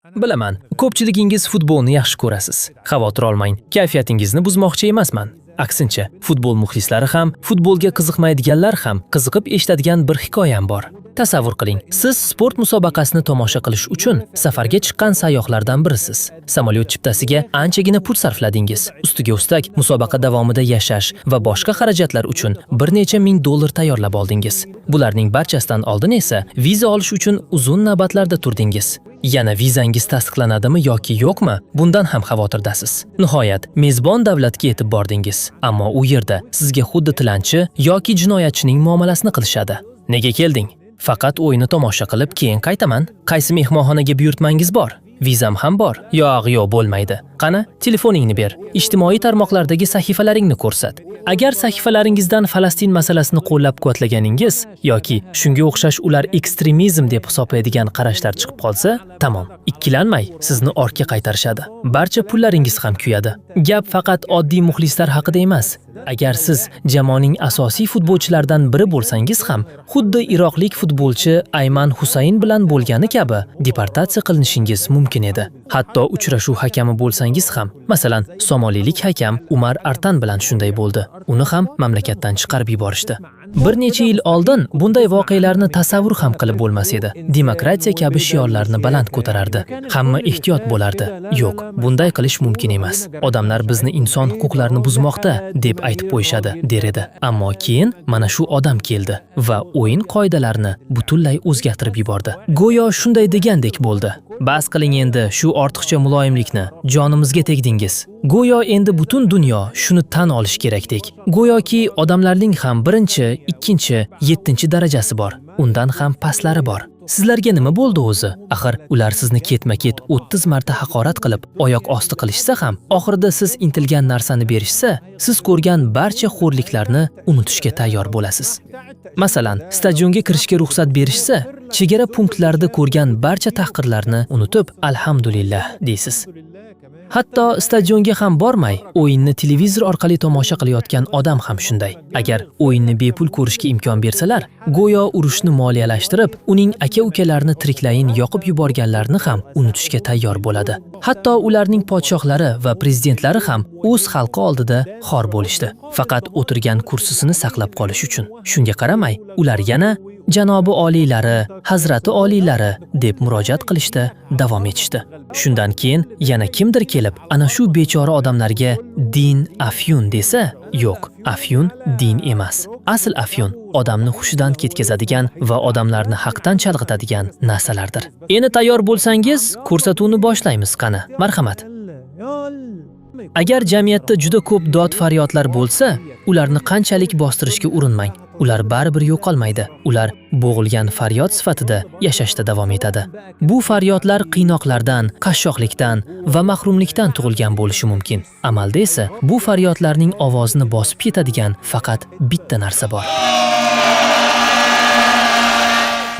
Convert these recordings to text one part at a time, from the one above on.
Bilaman, ko'pchiligingiz futbolni yaxshi ko'rasiz. Xavotir olmang, kayfiyatingizni buzmoqchi emasman. Aksincha, futbol muxlislari ham, futbolga qiziqmaydiganlar ham qiziqib eshitadigan bir hikoyam bor. Tasavvur qiling, siz sport musobaqasini tomosha qilish uchun safarga chiqqan sayyohlardan birisiz. Samolyot chiptasiga anchagina pul sarfladingiz. Ustiga ustak, musobaqa davomida yashash va boshqa xarajatlar uchun bir necha ming dollar tayyorlab oldingiz. Bularning barchasidan oldin esa viza olish uchun uzun navbatlarda turdingiz. Yana vizangiz tasdiqlanadimi yoki yo'qmi, bundan ham xavotirdasiz. Nihoyat, mezbon davlatga yetib bordingiz, ammo u yerda sizga xuddi tilanchi yoki jinoyatchining muomalasini qilishadi. Nega kelding? Faqat o'yinni tomosha qilib keyin qaytaman. Qaysi mehmonxonaga buyurtmangiz bor? Vizam ham bor. Yo'q, yo'q, bo'lmaydi. Qani, telefoningni ber. Ijtimoiy tarmoqlardagi sahifalaringni ko'rsat. Agar sahifalaringizdan Falastin masalasini qo'llab-quvvatlaganingiz yoki shunga o'xshash ular ekstremizm deb hisoblaydigan qarashlar chiqib qolsa, tamom, ikkilanmay sizni ortga qaytarishadi. Barcha pullaringiz ham kuyadi. Gap faqat oddiy muxlislar haqida emas. Agar siz jamoaning asosiy futbolchilaridan biri bo'lsangiz ham, xuddi iroqlik futbolchi Ayman Husayn bilan bo'lgani kabi deportatsiya qilinishingiz mumkin edi. Hatto uchrashuv hakami bo'lsangiz ham, masalan, somalilik hakam Umar Artan bilan shunday bo'ldi. Uni ham mamlakatdan chiqarib yuborishdi. Bir necha yil oldin bunday voqealarni tasavvur ham qilib bo'lmas edi. Demokratiya kabi shiorlarni baland ko'tarardi. Hamma ehtiyot bo'lardi. Yo'q, bunday qilish mumkin emas. Odamlar bizni inson huquqlarini buzmoqda deb aytib qo'yishadi, der edi. Ammo keyin mana shu odam keldi va o'yin qoidalarini butunlay o'zgartirib yubordi. Go'yo shunday degandek bo'ldi: "Bas qiling endi shu ortiqcha muloyimlikni, jonimizga tegdingiz." Go'yo endi butun dunyo shuni tan olish kerakdek. Go'yoki odamlarning ham birinchi, ikkinchi, yettinchi darajasi bor. Undan ham pastlari bor. Sizlarga nima bo'ldi o'zi? Axir ular sizni ketma-ket 30 marta haqorat qilib, oyoq osti qilishsa ham, oxirida siz intilgan narsani berishsa, siz ko'rgan barcha xo'rliklarni unutishga tayyor bo'lasiz. Masalan, stadionga kirishga ruxsat berishsa, chegara punktlarida ko'rgan barcha tahqirlarni unutib, alhamdulillah deysiz. Hatto stadionga ham bormay, o'yinni televizor orqali tomosha qilayotgan odam ham shunday. Agar o'yinni bepul ko'rishga imkon bersalar, go'yo urushni moliyalashtirib, uning aka-ukalarini tiriklayin yoqib yuborganlarni ham unutishga tayyor bo'ladi. Hatto ularning podshohlari va prezidentlari ham o'z xalqi oldida xor bo'lishdi. Faqat o'tirgan kursisini saqlab qolish uchun. Shunga qaramay, ular yana janobi oliylari, hazrati oliylari deb murojaat qilishda davom etishdi. Shundan keyin yana kimdir kelib, ana shu bechora odamlarga din afyun desa, yo'q, afyun din emas. Asl afyun odamni hushidan ketkazadigan va odamlarni haqdan chalg'itadigan narsalardir. Endi tayyor bo'lsangiz, ko'rsatuvni boshlaymiz qani. Marhamat. Agar jamiyatda juda ko'p dod faryodlar bo'lsa, ularni qanchalik bostirishga urinmang. Ular baribir yo'qolmaydi. Ular bo'g'ilgan faryod sifatida yashashda davom etadi. Bu faryodlar qiynoqlardan, qashshoqlikdan va mahrumlikdan tug'ilgan bo'lishi mumkin. Amalda esa bu faryodlarning ovozini bosib ketadigan faqat bitta narsa bor.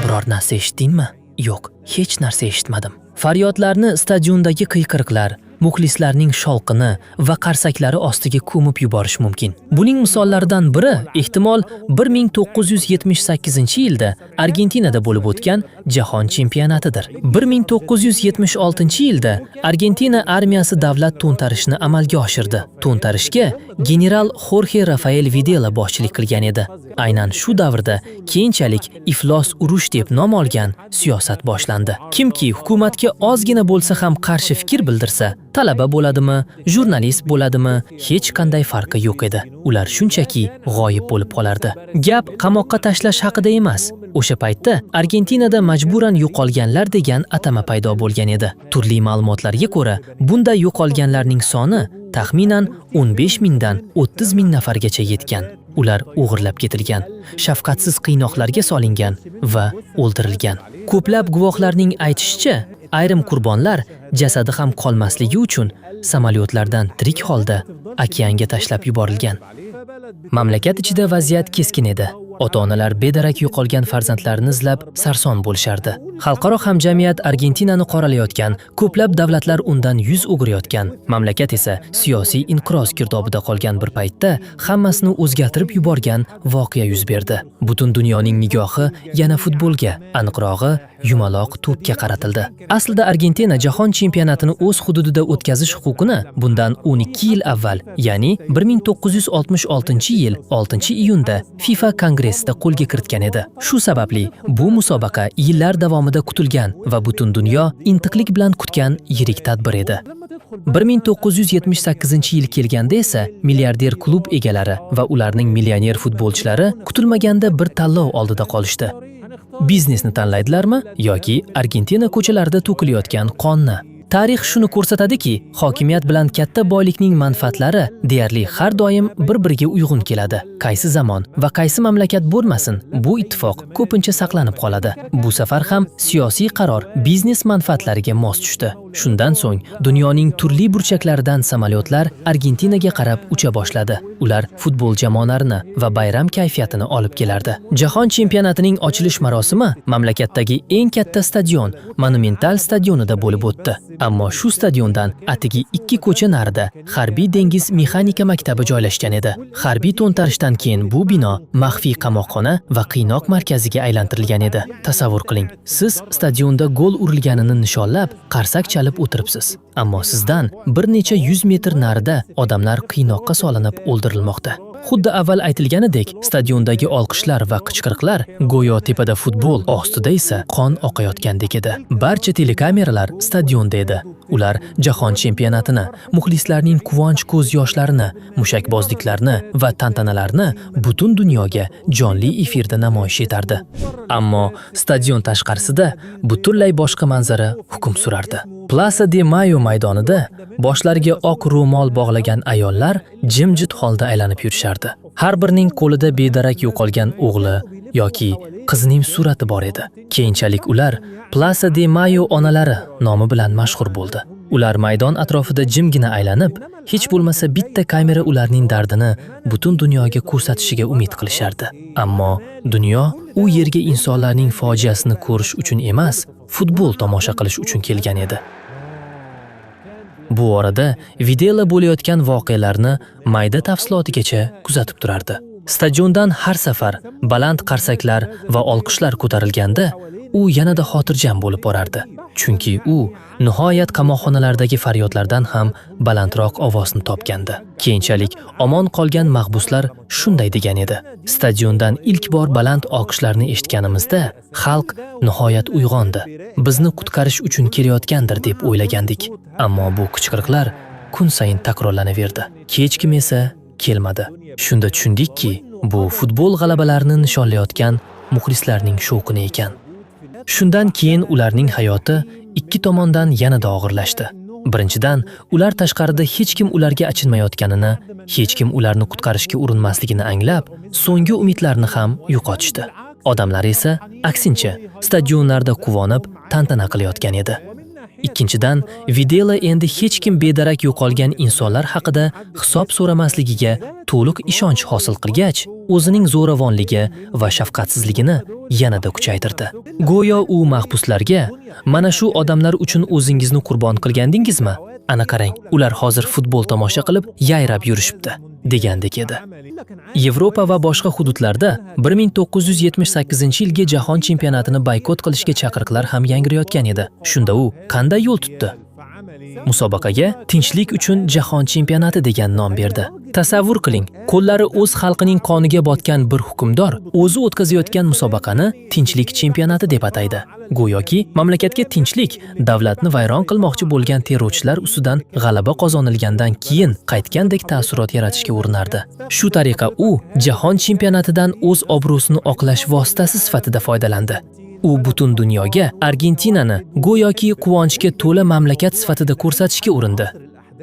Biror narsa eshitdingmi? Yo'q, hech narsa eshitmadim. Faryodlarni stadiondagi qiyqiriqlar, muxlislarning shovqini va qarsaklari ostiga ko'mib yuborish mumkin. Buning misollaridan biri ehtimol 1978-yilda Argentinada bo'lib o'tgan Jahon chempionatidir. 1976-yilda Argentina armiyasi davlat to'ntarishini amalga oshirdi. To'ntarishga general Xorxe Rafael Videla boshchilik qilgan edi. Aynan shu davrda keyinchalik iflos urush deb nom olgan siyosat boshlandi. Kimki hukumatga ozgina bo'lsa ham qarshi fikr bildirsa, talaba bo'ladimi, jurnalist bo'ladimi, hech qanday farqi yo'q edi. Ular shunchaki g'oyib bo'lib qolardi. Gap qamoqqa tashlash haqida emas. O'sha paytda Argentinada majburan yo'qolganlar degan atama paydo bo'lgan edi. Turli ma'lumotlarga ko'ra, bunday yo'qolganlarning soni taxminan 15 mingdan 30 ming nafargacha yetgan. Ular o'g'irlab ketilgan, shafqatsiz qiynoqlarga solingan va o'ldirilgan. Ko'plab guvohlarning aytishicha, ayrim qurbonlar jasadi ham qolmasligi uchun samolyotlardan tirik holda okeanga tashlab yuborilgan. Mamlakat ichida vaziyat keskin edi. Ota-onalar bedarak yo'qolgan farzandlarini izlab sarson bo'lishardi. Xalqaro hamjamiyat Argentinani qoralayotgan, ko'plab davlatlar undan yuz o'girayotgan, mamlakat esa siyosiy inqiroz girdobida qolgan bir paytda hammasini o'zgartirib yuborgan voqea yuz berdi. Butun dunyoning nigohi yana futbolga, aniqrog'i yumaloq to'pga qaratildi. Aslida Argentina jahon chempionatini o'z hududida o'tkazish huquqini bundan 12 yil avval, ya'ni 1966-yil 6-iyunda FIFA kongressida qo'lga kiritgan edi. Shu sababli bu musobaqa yillar davomida kutilgan va butun dunyo intiqlik bilan kutgan yirik tadbir edi. 1978-yil kelganda esa milliarder klub egalari va ularning millioner futbolchilari kutilmaganda bir tanlov oldida qolishdi. Biznesni tanlaydilarmi yoki Argentina ko'chalarida to'kilayotgan qonni? Tarix shuni ko'rsatadiki, hokimiyat bilan katta boylikning manfaatlari deyarli har doim bir-biriga uyg'un keladi. Qaysi zamon va qaysi mamlakat bo'lmasin, bu ittifoq ko'pincha saqlanib qoladi. Bu safar ham siyosiy qaror biznes manfaatlariga mos tushdi. Shundan so'ng dunyoning turli burchaklaridan samolyotlar Argentinaga qarab ucha boshladi. Ular futbol jamoalarini va bayram kayfiyatini olib kelardi. Jahon chempionatining ochilish marosimi mamlakatdagi eng katta stadion, Monumental stadionida bo'lib o'tdi. Ammo shu stadiondan atigi ikki ko'cha narida harbiy dengiz mexanika maktabi joylashgan edi. Harbiy to'ntarishdan keyin bu bino maxfiy qamoqxona va qiynoq markaziga aylantirilgan edi. Tasavvur qiling, siz stadionda gol urilganini nishonlab, qarsak chalib o'tiribsiz. Ammo sizdan bir necha yuz metr narida odamlar qiynoqqa solinib o'ldirilmoqda. Xuddi avval aytilganidek, stadiondagi olqishlar va qichqiriqlar go'yo tepada futbol, ostida esa qon oqayotgandek edi. Barcha telekameralar stadionda edi. Ular jahon chempionatini, muxlislarning quvonch ko'z yoshlarini, mushakbozliklarni va tantanalarni butun dunyoga jonli efirda namoyish etardi. Ammo stadion tashqarisida butunlay boshqa manzara hukm surardi. Plaza de Mayo maydonida boshlariga oq ro'mol bog'lagan ayollar jimjit holda aylanib yurishardi. Har birining qo'lida bedarak yo'qolgan o'g'li yoki qizining surati bor edi. Keyinchalik ular Plaza de Mayo onalari nomi bilan mashhur bo'ldi. Ular maydon atrofida jimgina aylanib, hech bo'lmasa bitta kamera ularning dardini butun dunyoga ko'rsatishiga umid qilishardi. Ammo dunyo u yerga insonlarning fojiasini ko'rish uchun emas, futbol tomosha qilish uchun kelgan edi. Bu orada Videla bo'layotgan voqealarni mayda tafsilotigacha kuzatib turardi. Stadiondan har safar baland qarsaklar va olqishlar ko'tarilganda, u yanada xotirjam bo'lib borardi. Chunki u nihoyat qamoqxonalardagi faryodlardan ham balandroq ovozni topgandi. Keyinchalik omon qolgan mahbuslar shunday degan edi: "Stadiondan ilk bor baland olqishlarni eshitganimizda xalq nihoyat uyg'ondi. Bizni qutqarish uchun kelayotgandir deb o'ylagandik. Ammo bu qichqiriqlar kun sayin takrorlanaverdi. Hech kim esa kelmadi. Shunda tushundikki, bu futbol g'alabalarini nishonlayotgan muxlislarning shovqini ekan." Shundan keyin ularning hayoti ikki tomondan yanada og'irlashdi. Birinchidan, ular tashqarida hech kim ularga achinmayotganini, hech kim ularni qutqarishga urinmasligini anglab, so'nggi umidlarini ham yo'qotishdi. Odamlar esa aksincha stadionlarda quvonib, tantana qilayotgan edi. Ikkinchidan, Videla endi hech kim bedarak yo'qolgan insonlar haqida hisob so'ramasligiga to'liq ishonch hosil qilgach, o'zining zo'ravonligi va shafqatsizligini yanada kuchaytirdi. Go'yo u mahbuslarga: "Mana shu odamlar uchun o'zingizni qurbon qilgandingizmi? Ana qarang, ular hozir futbol tomosha qilib yayrab yurishibdi", degandek edi. Yevropa va boshqa hududlarda 1978-yilgi jahon chempionatini boykot qilishga chaqiriqlar ham yangrayotgan edi. Shunda u qanday yo'l tutdi? Musobaqaga "Tinchlik uchun jahon chempionati" degan nom berdi. Tasavvur qiling, qo'llari o'z xalqining qoniga botgan bir hukmdor o'zi o'tkazayotgan musobaqani "Tinchlik chempionati" deb ataydi. Go'yoki mamlakatga tinchlik davlatni vayron qilmoqchi bo'lgan terrorchilar ustidan g'alaba qozonilgandan keyin qaytgandek taassurot yaratishga urinardi. Shu tariqa u jahon chempionatidan o'z obro'sini oqlash vositasi sifatida foydalandi. U butun dunyoga Argentinani go'yoki quvonchga to'la mamlakat sifatida ko'rsatishga urindi.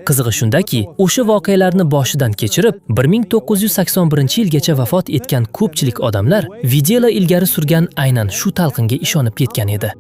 Qizig'i shundaki, o'sha voqealarni boshidan kechirib, 1981-yilgacha vafot etgan ko'pchilik odamlar Videla ilgari surgan aynan shu talqinga ishonib ketgan edi.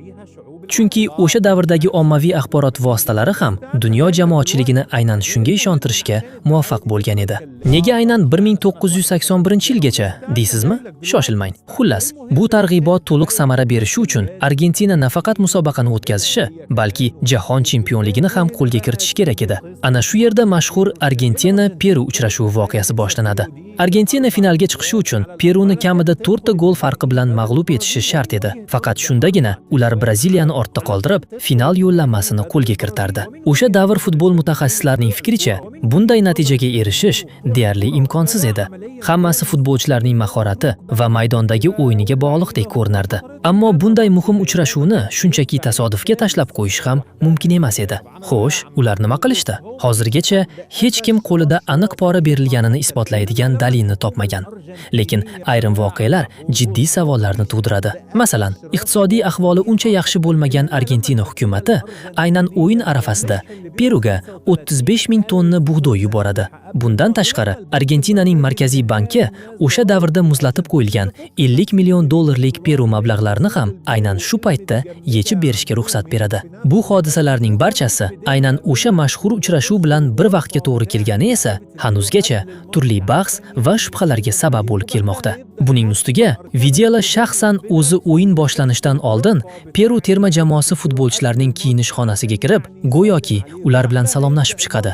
Chunki o'sha davrdagi ommaviy axborot vositalari ham dunyo jamoatchiligini aynan shunga ishontirishga muvaffaq bo'lgan edi. Nega aynan 1981-yilgacha deysizmi? Shoshilmang. Xullas, bu targ'ibot to'liq samara berishi uchun Argentina nafaqat musobaqani o'tkazishi, balki jahon chempionligini ham qo'lga kiritishi kerak edi. Ana shu yerda mashhur Argentina Peru uchrashuvi voqeasi boshlanadi. Argentina finalga chiqishi uchun Peruni kamida 4 ta gol farqi bilan mag'lub etishi shart edi. Faqat shundagina ular Braziliyani ortda qoldirib, final yo'llanmasini qo'lga kiritardi. O'sha davr futbol mutaxassislarining fikricha, bunday natijaga erishish deyarli imkonsiz edi. Hammasi futbolchilarning mahorati va maydondagi o'yiniga bog'liqdek ko'rinardi. Ammo bunday muhim uchrashuvni shunchaki tasodifga tashlab qo'yish ham mumkin emas edi. Xo'sh, ular nima qilishdi? Hozirgacha hech kim qo'lida aniq pora berilganini isbotlaydigan dalilni topmagan. Lekin ayrim voqealar jiddiy savollarni tug'diradi. Masalan, iqtisodiy ahvoli uncha yaxshi bo'lmagan Argentina hukumati aynan o'yin arafasida Peruga 35 ming tonna bug'doy yuboradi. Bundan tashqari, Argentinaning markaziy banki o'sha davrda muzlatib qo'yilgan 50 million dollarlik Peru mablag'larini ham aynan shu paytda yechib berishga ruxsat beradi. Bu hodisalarning barchasi aynan o'sha mashhur uchrashuv bilan bir vaqtga to'g'ri kelgani esa hanuzgacha turli bahs va shubhalarga sabab bo'lib kelmoqda. Buning ustiga Videla shaxsan o'zi o'yin boshlanishidan oldin Peru terma jamoasi futbolchilarining kiyinish xonasiga kirib, go'yoki ular bilan salomlashib chiqadi.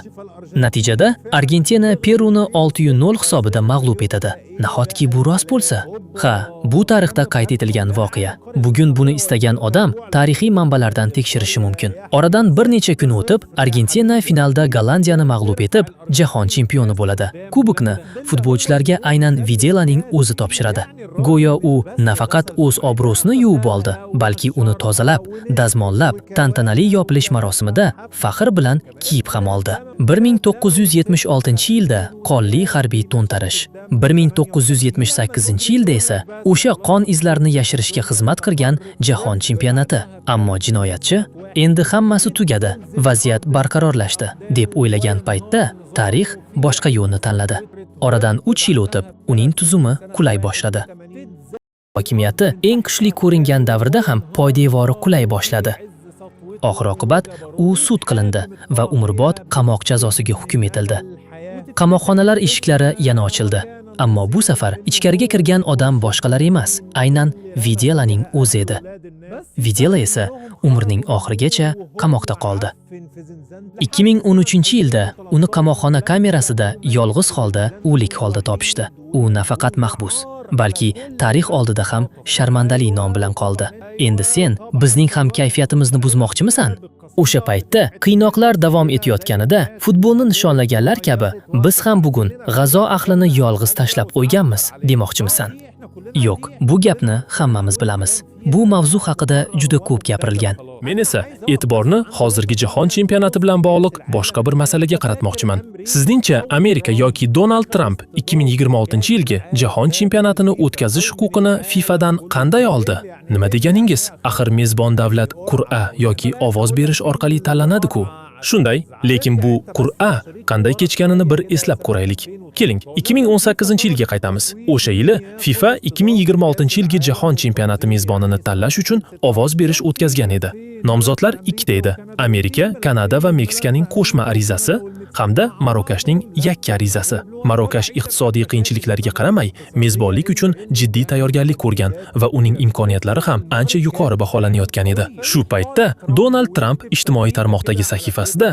Natijada Argentina Peruni 6-0 hisobida mag'lub etadi. Nahotki bu rost bo'lsa? Ha, bu tarixda qayd etilgan voqea. Bugun buni istagan odam tarixiy manbalardan tekshirishi mumkin. Oradan bir necha kun o'tib, Argentina finalda Gollandiyani mag'lub etib, jahon chempioni bo'ladi. Kubokni futbolchilarga aynan Videlaning o'zi topshiradi. Go'yo u nafaqat o'z obro'sini yuvib oldi, balki uni tozalab, dazmollab, tantanali yopilish marosimida faxr bilan kiyib ham oldi. 1976-yilda qonli harbiy to'ntarish. 1978-yilda esa o'sha qon izlarini yashirishga xizmat qilgan jahon chempionati. Ammo jinoyatchi "Endi hammasi tugadi, vaziyat barqarorlashdi", deb o'ylagan paytda tarix boshqa yo'lni tanladi. Oradan 3 yil o'tib, uning tuzumi qulay boshladi. Hokimiyati eng kuchli ko'ringan davrda ham poydevori qulay boshladi. Oxir oqibat u sud qilindi va umrbod qamoq jazosiga hukm etildi. Qamoqxonalar eshiklari yana ochildi. Ammo bu safar ichkariga kirgan odam boshqalar emas, aynan Videlaning o'zi edi. Videla esa umrining oxirigacha qamoqda qoldi. 2013-yilda uni qamoqxona kamerasida yolg'iz holda, o'lik holda topishdi. U nafaqat mahbus, balki tarix oldida ham sharmandali nom bilan qoldi. Endi sen bizning ham kayfiyatimizni buzmoqchimisan? O'sha paytda qiynoqlar davom etayotganida futbolni nishonlaganlar kabi biz ham bugun G'azo ahlini yolg'iz tashlab qo'yganmiz demoqchimisan? Yo'q, bu gapni hammamiz bilamiz. Bu mavzu haqida juda ko'p gapirilgan. Men esa e'tiborni hozirgi jahon chempionati bilan bog'liq boshqa bir masalaga qaratmoqchiman. Sizningcha, Amerika yoki Donald Tramp 2026-yilgi jahon chempionatini o'tkazish huquqini FIFAdan qanday oldi? Nima deganingiz? Axir mezbon davlat qur'a yoki ovoz berish orqali tanlanadi-ku. Shunday, lekin bu qur'a qanday kechganini bir eslab ko'raylik. Keling, 2018-yilga qaytamiz. O'sha yili FIFA 2026-yilgi jahon chempionati mezbonini tanlash uchun ovoz berish o'tkazgan edi. Nomzodlar ikkita edi: Amerika, Kanada va Meksikaning qo'shma arizasi hamda Marokashning yakka arizasi. Marokash iqtisodiy qiyinchiliklarga qaramay, mezbonlik uchun jiddiy tayyorgarlik ko'rgan va uning imkoniyatlari ham ancha yuqori baholanayotgan edi. Shu paytda Donald Tramp ijtimoiy tarmoqdagi sahifasida: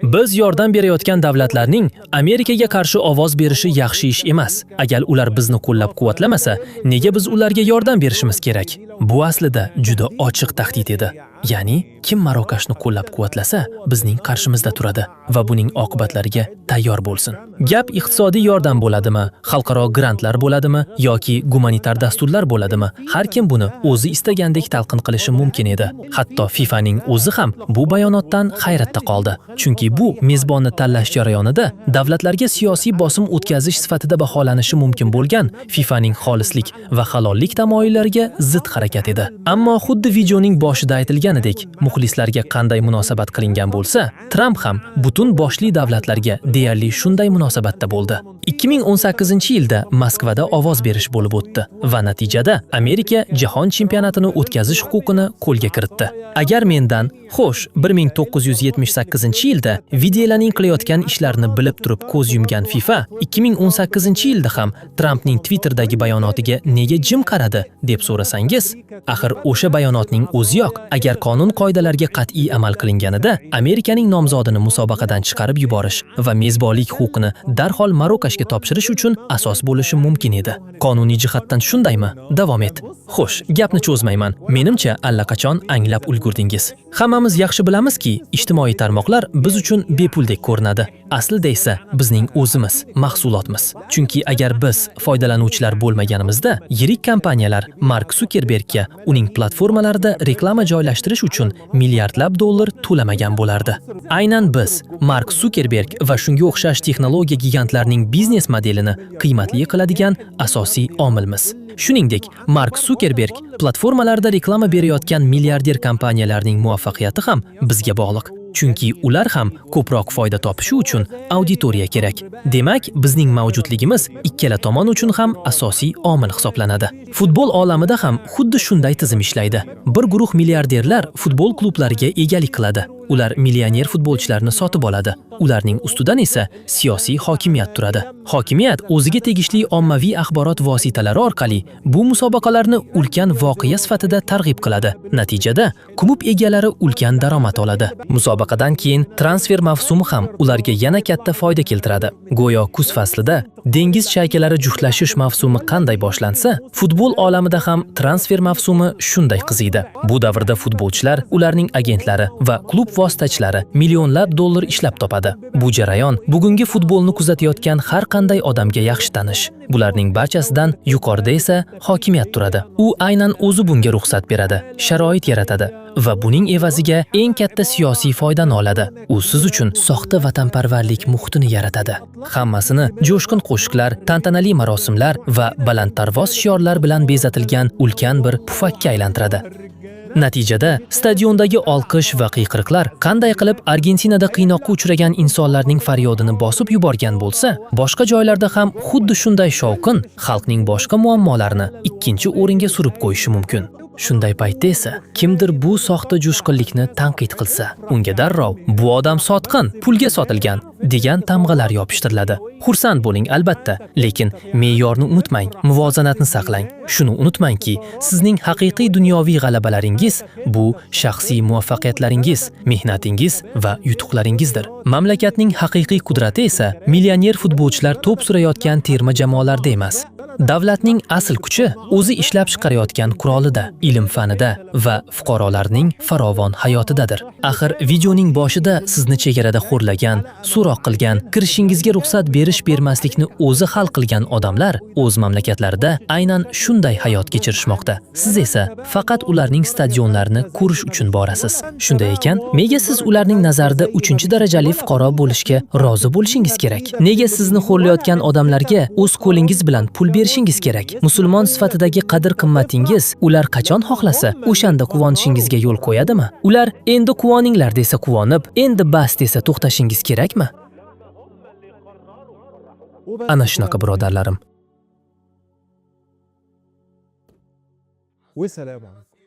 "Biz yordam berayotgan davlatlarning Amerikaga qarshi ovoz berishi yaxshi ish emas. Agar ular bizni qo'llab-quvvatlamasa, nega biz ularga yordam berishimiz kerak?" Bu aslida juda ochiq tahdid edi. Ya'ni kim Marokashni qo'llab-quvvatlasa, bizning qarshimizda turadi va buning oqibatlariga tayyor bo'lsin. Gap iqtisodiy yordam bo'ladimi, xalqaro grantlar bo'ladimi yoki gumanitar dasturlar bo'ladimi, har kim buni o'zi istagandek talqin qilishi mumkin edi. Hatto FIFAning o'zi ham bu bayonotdan hayratda qoldi. Chunki bu mezbonni tanlash jarayonida davlatlarga siyosiy bosim o'tkazish sifatida baholanishi mumkin bo'lgan FIFAning xolislik va halollik tamoyillariga zid harakat edi. Ammo xuddi videoning boshida aytilganidek, Muxlislarga qanday munosabat qilingan bo'lsa, Tramp ham butun boshli davlatlarga deyarli shunday munosabatda bo'ldi. 2018-yilda Moskvada ovoz berish bo'lib o'tdi va natijada Amerika jahon chempionatini o'tkazish huquqini qo'lga kiritdi. Agar mendan, xo'sh, 1978-yilda Videlaning qilayotgan ishlarini bilib turib ko'z yumgan FIFA 2018-yilda ham Trampning Twitter'dagi bayonotiga nega jim qaradi deb so'rasangiz, axir o'sha bayonotning o'ziyoq agar qonun qoidalarga qat'iy amal qilinganida Amerikaning nomzodini musobaqadan chiqarib yuborish va mezbonlik huquqini darhol Marokashga topshirish uchun asos bo'lishi mumkin edi. Qonuniy jihatdan shundaymi? Davom et. Xo'sh, gapni cho'zmayman. Menimcha, allaqachon anglab ulgurdingiz. Hammamiz yaxshi bilamizki, ijtimoiy tarmoqlar biz uchun bepuldek ko'rinadi. Aslida esa bizning o'zimiz mahsulotmiz. Chunki agar biz foydalanuvchilar bo'lmaganimizda, yirik kompaniyalar Mark Zuckerbergga uning platformalarida reklama joylashtirish uchun milliardlab dollar to'lamagan bo'lardi. Aynan biz Mark Zuckerberg va shunga o'xshash texnologiya gigantlarining biznes modelini qiymatli qiladigan asosiy omilmiz. Shuningdek, Mark Zuckerberg platformalarda reklama berayotgan milliarder kompaniyalarning muvaffaqiyati ham bizga bog'liq. Chunki ular ham ko'proq foyda topishi uchun auditoriya kerak. Demak, bizning mavjudligimiz ikkala tomon uchun ham asosiy omil hisoblanadi. Futbol olamida ham xuddi shunday tizim ishlaydi. Bir guruh milliarderlar futbol klublariga egalik qiladi. Ular millioner futbolchilarni sotib oladi. Ularning ustidan esa siyosiy hokimiyat turadi. Hokimiyat o'ziga tegishli ommaviy axborot vositalari orqali bu musobaqalarni ulkan voqea sifatida targ'ib qiladi. Natijada klub egalari ulkan daromad oladi. Musobaqadan keyin transfer mavsumi ham ularga yana katta foyda keltiradi. Go'yo kuz faslida dengiz chaykalari juftlashish mavsumi qanday boshlansa, futbol olamida ham transfer mavsumi shunday qiziydi. Bu davrda futbolchilar, ularning agentlari va klub vositachilari millionlab dollar ishlab topadi. Bu jarayon bugungi futbolni kuzatayotgan har qanday odamga yaxshi tanish. Bularning barchasidan yuqorida esa hokimiyat turadi. U aynan o'zi bunga ruxsat beradi, sharoit yaratadi va buning evaziga eng katta siyosiy foydani oladi. U siz uchun soxta vatanparvarlik muhitini yaratadi. Hammasini jo'shqin qo'shiqlar, tantanali marosimlar va balandparvoz shiorlar bilan bezatilgan ulkan bir pufakka aylantiradi. Natijada stadiondagi olqish va qiyqiriqlar qanday qilib Argentinada qiynoqqa uchragan insonlarning faryodini bosib yuborgan bo'lsa, boshqa joylarda ham xuddi shunday shovqin xalqning boshqa muammolarini ikkinchi o'ringa surib qo'yishi mumkin. Shunday paytda esa kimdir bu soxta jo'shqinlikni tanqid qilsa, unga darrov "Bu odam sotqin, pulga sotilgan" degan tamg'alar yopishtiriladi. Xursand bo'ling albatta, lekin me'yorni unutmang, muvozanatni saqlang. Shuni unutmangki, sizning haqiqiy dunyoviy g'alabalaringiz bu shaxsiy muvaffaqiyatlaringiz, mehnatingiz va yutuqlaringizdir. Mamlakatning haqiqiy qudrati esa millioner futbolchilar to'p surayotgan terma jamoalarda emas. Davlatning asl kuchi o'zi ishlab chiqarayotgan qurolida, ilm-fanida va fuqarolarning farovon hayotidadir. Axir videoning boshida sizni chegarada xo'rlagan, so'roq qilgan, kirishingizga ruxsat berish bermaslikni o'zi hal qilgan odamlar o'z mamlakatlarida aynan shunday hayot kechirishmoqda. Siz esa faqat ularning stadionlarini ko'rish uchun borasiz. Shunday ekan, nega siz ularning nazarida 3-darajali fuqaro bo'lishga rozi bo'lishingiz kerak? Nega sizni xo'rlayotgan odamlarga o'z qo'lingiz bilan pul berishingiz kerak? Musulmon sifatidagi qadr-qimmatingiz ular qachon xohlasa, o'shanda quvonishingizga yo'l qo'yadimi? Ular endi quvoninglar desa quvonib, endi bas desa to'xtashingiz kerakmi? Ana shunaqa, birodarlarim. وسلام عليكم.